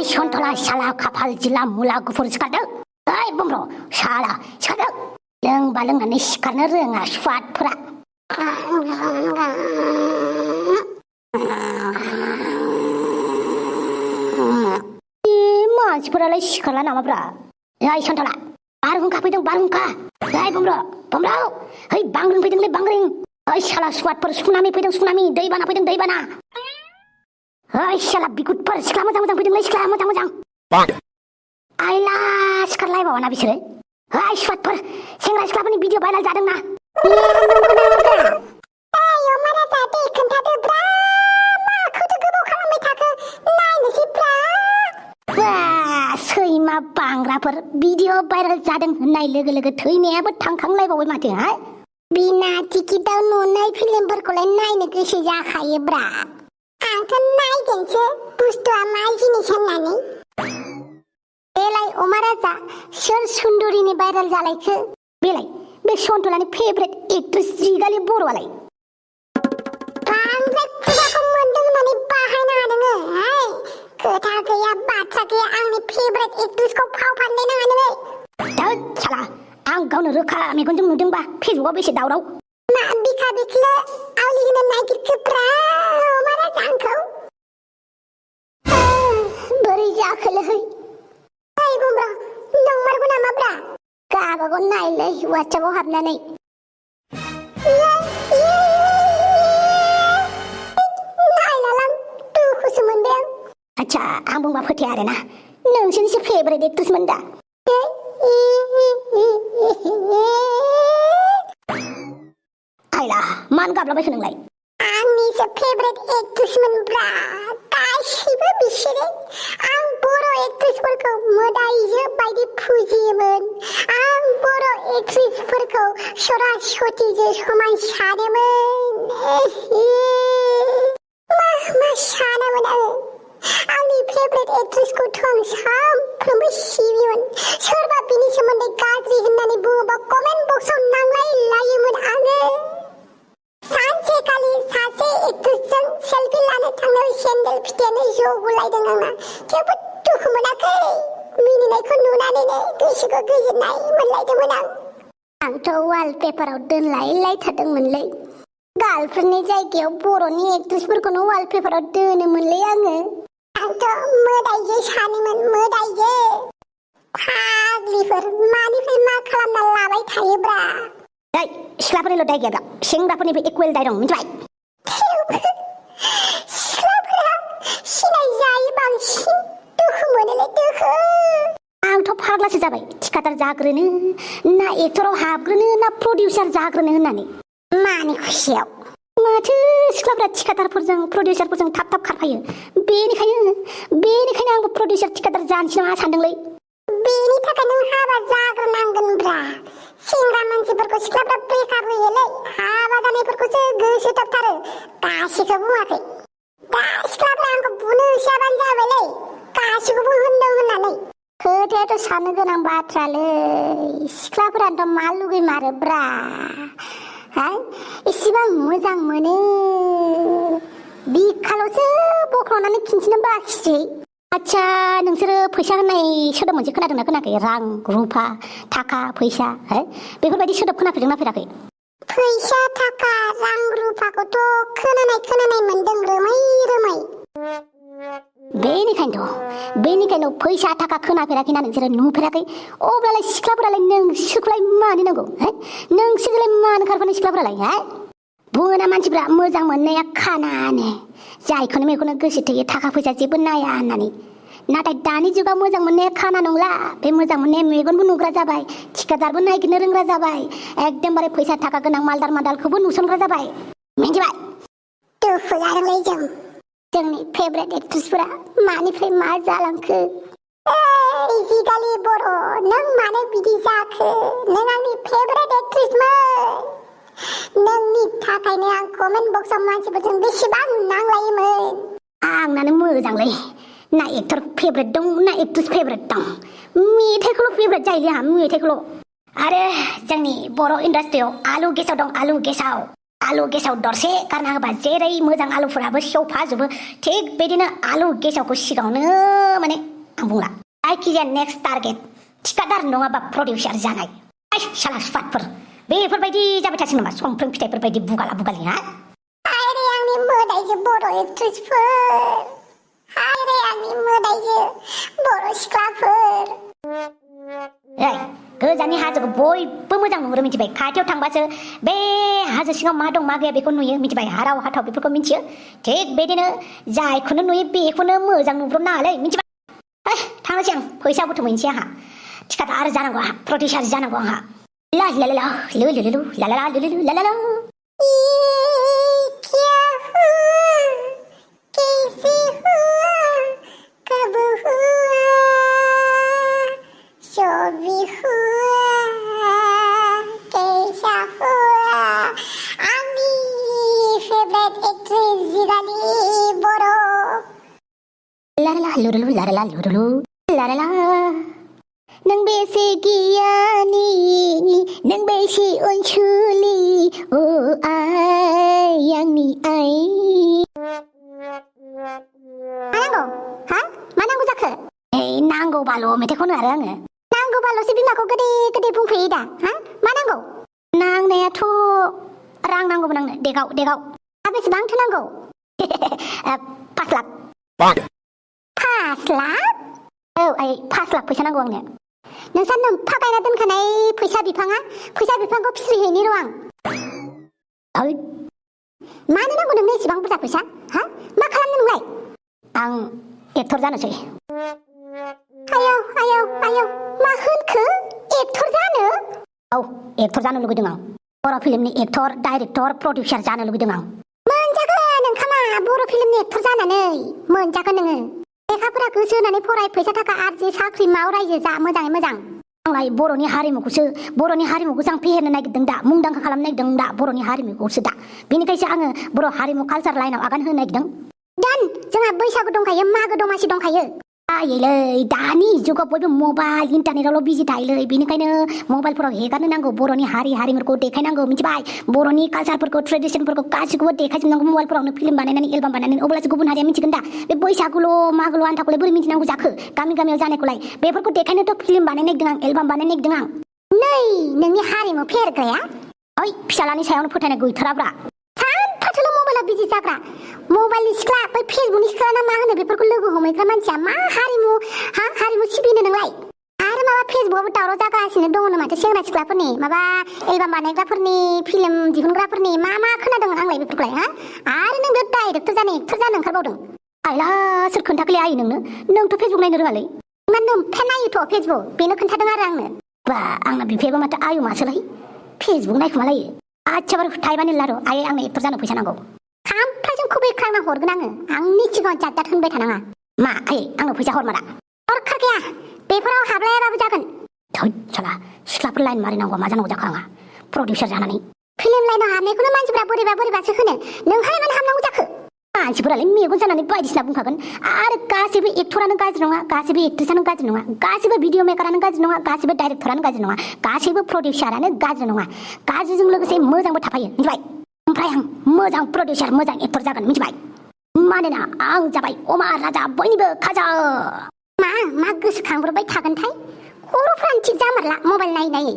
सन्थला साला खाफाल जिला मुला गुफुर सिखारदों ओइ बमब्र साला सिखारदों लोंबा लोंनानै सिखारनो रोङा सुवादफोरा मानसिफोरालाय सिखारला नामाब्रा ओइ सन्थला बारहुंखा फैदों बारहुंखा ओइ बमब्र ओइ बांग्रिं फैदोंलै बांग्रिं ओइ साला सुवादफोर सुनामि फैदों सुनामि दैबाना फैदों दैबाना ओइ साला बिगुतफोर सिख्ला मोजां मोजां फैदोंलै सिख्ला मोजां मोजां आइला सिखारलायबावाना बिसोरो ओइ सुवादफोर सेंग्रा सिख्लाफोरनि भिडिअ भाइराल जादोंना सैमा बांग्राफोर भिडिअ भाइराल जादों होननाय लोगो लोगो थैनायाबो थांखांलायबावबाय माथो हा बिना टिकेटाव नुनाय फिल्मफोरखौलाय नायनो गोसो जाखायोब्रा आंथ' नायगोनसो बुस्थुआ मा जिनिस होननानै बेलाय अमा राजा सोर सुन्दुरिनि भाइराल जालायखो बेलाय बे सन्थलानि फेभरेट एक्ट्रेस जिगालि बर'आलाय बांद्राय खुगाखौ मोनदों होननानै बाहायनो हादों हाय खोथा गैया बाथ्रा गैया आंनि फेभरेट एक्ट्रेसखौ फाव फान्दायनो हादों धोद साला आं गावनो रोखा मेगनजों नुदोंबा फेसबुकआव बेसे दावराव मा बिखा बिखलो आवलि होनो नागिरखोब्रा अमा राजा आंखौ बोरै जाखोलै ओइ बुमब्रा नंमारगौ नामाब्रा गाबागाव नायलै वाट्सएपआव हाबनानै नायलालां दुखुसो मोनबाय आं आच्छा आं बुंबा फोथाया आरोना नोंसोरनिसो फेभरेट एक्ट्रेसमोन दा आइला मान गाबलाबायखो नोंलाय आंनिसो फेभरेट एक्ट्रेसमोनब्रा गासिबो बिसोरो आं बर' एक्ट्रेसफोरखौ मोदायजो बायदि फुजियोमोन आं बर' एक्ट्रेसफोरखौ सरासतिजों समान सानोमोन मा सानामोन आङो आंनि फेभरेट एक्ट्रेसखौथ' आं सानफ्रोमबो सिबियोमोन सोरबा बिनि सोमोन्दै गाज्रि होननानै बुङोबा कमेन्ट बक्सआव नांलायलायोमोन आङो सानसेखालि सासे एक्ट्रेसजों सेलफि लानो थांनायाव सेन्देल फिथायानो जगुलायदों आंना थेवबो दुखु मोनाखै मिनिनायखौ नुनानैनो गोसोखौ गोजोननाय मोनलायदोंमोन आंथ' वालपेपाराव दोनलायलायथारदोंमोनलै गार्लफ्रेन्डनि जायगायाव बर'नि एक्ट्रेसफोरखौनो वालपेपाराव दोनोमोनलै आंथ' मोदायजो सानोमोन मोदायजो फाग्लिफोर मानिफ्राय मा खालामना लाबाय थायोब्रा सिख्लाफोरनिल' दाय गैयाब्रा सेंग्राफोरनिबो इकुवेल दाय दं मिथिबाय सिख्लाफोरा सिनाय जायो बांसिन दुखु मोनोलै दुखु आंथ' फाग्लासो जाबाय थिखादार जाग्रोनो ना एक्टराव हाबग्रोनो ना प्रडिउसार जाग्रोनो होननानै मानि खुसियाव माथो सिख्लाफोरा थिखादारफोरजों प्रडिउसारफोरजों थाब थाब खारफायो बेनिखायनो आंबो प्रडिउसार थिखादार जानोसै नामा सानदोंलै बेनि थाखाय नों हाबा जाग्रोनांगोनब्रा सेंग्रा मानसिफोरखौ सिख्लाफ्रा ब्रेकआप होयोलै हाबा जानायफोरखौसो गोसोथाबथारो गासिखौबो बुङाखै दा सिख्लाफ्रा आंखौ बुनो होसोआबानो जाबायलै गासिखौबो होनदों होननानै खोथायाथ' साननो गोनां बाथ्रालै सिख्लाफोरानोथ' मा लुगैमारोब्रा इसेबां मोजां मोनो बिखाल'सो बख्ल'नानै खिन्थिनो बाखिसै आच्छा नोंसोरो फैसा होननाय सोदोब मोनसे खोनादोंना खोनायाखै रां रुफा थाखा फैसा बेफोरबायदि सोदोब खोनाफेरदोंना फेराखै फैसा थाखा रां रुफाखौथ' खोनानाय मोनदों रोमै बेनिखायनो फैसा थाखा खोनाफेराखैना नोंसोरो नुफेराखै अब्लालाय सिख्लाफोरालाय नोंसोरखौलाय मानो नांगौ नोंसोरखौलाय मानो खारफानो सिख्लाफोरालाय बुङोना मानसिफ्रा मोजां मोननाया खानानो जायखौनो मेखौनो गोसो थोयो थाखा फैसा जेबो नाया होननानै नाथाय दानि जुगाव मोजां मोननाया खाना नंला बे मोजां मोननाया मेगनबो नुग्रा जाबाय थिकादारबो नागिरनो रोंग्रा जाबाय एकदमबारे फैसा थाखा गोनां मालदार मादालखौबो नुसनग्रा जाबाय मिथिबाय दुखु जादोंलै जोंनि फेभरेट एक्ट्रेसफोरा मानिफ्राय मा जालांखो जिगालि बर' नों मानो बिदि जाखो नों आंनि फेभरेट एक्ट्रेसमोन नोंनि थाखायनो आं कमेन्ट बक्सआव मानसिफोरजों बेसेबां नांलायोमोन आंनानो मोजांलै ना एक्टर फेभरेट दं ना एक्ट्रेस फेभरेट दं मेथाइखौल' फेभरेट जायोलै आंहा मेथाइखौल' आरो जोंनि बर' इन्डास्ट्रियाव आलु गेसाव दं आलु गेसाव दरसे गारना होबा जेरै मोजां आलुफोराबो सेवफाजोबो थिग बिदिनो आलु गेसावखौ सिगाङावनो माने आं बुंला जायखिजाया नेक्स्ट टारगेट थिखादार नङाबा प्रडिउसार जानाय शाला सुफातफोर बेफोरबायदि जाबाय थासिगोन नामा समफ्रोम फिथाइफोरबायदि बुगाला बुगालि हा आरे आंनि मोदाइजो बर' एक्ट्रेसफोर आरे आंनि मोदाइजो बर' सिख्लाफोर ओइ गोजाननि हाजोखौ बयबो मोजां नुहुरो मिथिबाय खाथियाव थांबासो बे हाजो सिङाव मा दं मा गैया बेखौ नुयो मिथिबाय हाराव हाथाव बेफोरखौ मिथियो थिग बेदिनो जायखौनो नुयो बेखौनो मोजां नुहुरनाङालै मिथिबाय थांनोसै आं फैसा बुथुमहैनोसै आंहा थिखादार जानांगौ आंहा प्रडिउसार जानांगौ आंहा ला ला ला लु लु लु ला ला लु लु ला ला ला क्या हुआ कैसे हुआ कब हुआ जो भी हुआ कैसा हुआ आंनि फेभरेट एक्ट्रेस जिरानि बर' ला ला लु लु ला ला लु लु ला ला नों बेसे गियानि नों बेसे अनसुलि अ आइ आंनि आइ मा नांगौ हा मा नांगौ जाखो नांगौबाल' मेथाइ खनो आरो आङो नांगौबाल'सो बिमाखौ गोदै गोदै बुंफैयो दा हा मा नांगौ नांनायाथ' रां नांगौमोन आंनो देगाव बेसेबांथो नांगौ 5 लाख 5 लाख औ आइ 5 लाख फैसा नांगौ आंनो नोंसा नोम्फा गायना दोनखानाय फैसा बिफांखौ फिस्रिहैनि र' आं मानो नांगौ नोंनो एसेबां बुरजा फैसा हा मा खालामनो नोंलाय आं एक्टर जानोसै आयौ मा होनखो एक्टर जानो औ एक्टर जानो लुगैदों आं बर' फिल्मनि एक्टर डाइरेक्टर प्रडिउसार जानो लुगैदों आं मोनजागोन ओंखामा बर' फिल्मनि एक्टर जानानै मोनजागोन नोङो लेखाफोरा गोसो होनानै फराय फैसा थाखा आरजि साख्रि माव रायजो जा मोजाङै मोजां आंलाय बर'नि हारिमुखौसो आं फेहेरनो नागिरदों दा मुंदांखा खालामनो नागिरदों दा बर'नि हारिमुखौसो दा बेनिखायसो आङो बर' हारिमु कालचार लाइनाव आगान होनो नागिरदों दान जोंहा बैसागु दंखायो मागो दमासि दंखायो आयैलै दानि जुगाव बयबो मबाइल इन्टारनेटावल' बिजि थायोलै बेनिखायनो मबाइलफोराव हेगारनो नांगौ बर'नि हारिमुखौ देखायनांगौ मिथिबाय बर'नि कालचारफोरखौ ट्रेडिसनफोरखौ गासिखौबो देखायजोबनांगौ मबाइलफोरावनो फिल्म बानायनानै एलबाम बानायनानै अब्लासो गुबुन हारिया मिथिगोन दा बे बैसागुल' मागोल' आन्थाखौलाय बोरै मिथिनांगौ जाखो गामियाव जानायखौलाय बेफोरखौ देखायनोथ' फिल्म बानायनो नागिरदों आं एलबाम बानायनो नागिरदों आं नै नोंनि हारिमु फेहेरग्राया ओइ फिसालानि सायावनो फोथायनाय गैथाराब्रा सानफाथोल' मबाइलाव बिजि जाग्रा मबाइलनि सिख्ला बै फेसबुकनि सिख्ला ना मा होनो बेफोरखौ लोगो हमहैग्रा मानसिया मा हारिमु सिबिनो नोंलाय आरो माबा फेसबुकआवबो दावराव जागासिनो दङनो माथो सेंग्रा सिख्लाफोरनि माबा एलबाम बानायग्राफोरनि फिल्म दिहुनग्राफोरनि मा खोनादों आंलाय बेफोरखौलाय हा आरो नों बे डाइरेक्टर जानो एक्टर जानो ओंखारबावदों आइला सोर खोन्थाखोलै आइ नोंथ' फेसबुक नायनो रोङालै मा नोम्फा नायोथ' फेसबुक बेनो खोन्थादों आरो आंनो बा आंना बिफायाबो माथो आयु मासोलाय फेसबुक नायखोमालायो आच्छा थाइबानि लारु आइ आंनो एक्टर जानो फैसा नांगौ खामफ्लायजों खुबैख्रांना हरगोन आंनि सिगाङाव जात होनबाय थानाङा मा आइ आंनो फैसा हरमारा दरखार गैया बेफोराव हाबलायाबाबो जागोन थै साला सिख्लाफोर लाइन मारिनांगौ मा जानांगौ जाखो आंहा प्रडिउसार जानानै फिल्म लाइनाव हाबनायखौनो मानसिफ्रा बोरैबासो होनो नोंहालाय मानो हाबनांगौ जाखो मानसिफोरालाय मेगन जानानै बायदिसिना बुंखागोन आरो गासैबो एक्टरानो गाज्रि नङा गासैबो एक्ट्रेसानो गाज्रि नङा गासैबो भिडिअ मेकारानो गाज्रि नङा गासैबो डाइरेक्टरानो गाज्रि नङा गासैबो प्रडिउसारानो गाज्रि नङा गाज्रिजों लोगोसे मोजांबो थाफायो मिथिबाय ओमफ्राय आं मोजां प्रडिउसार मोजां एक्टर जागोन मिथिबाय मानोना आं जाबाय अमार राजा बयनिबो खाजा मा गोसोखांब्रबाय थागोनथाय खर'फ्रानो थिग जामारला मबाइल नायै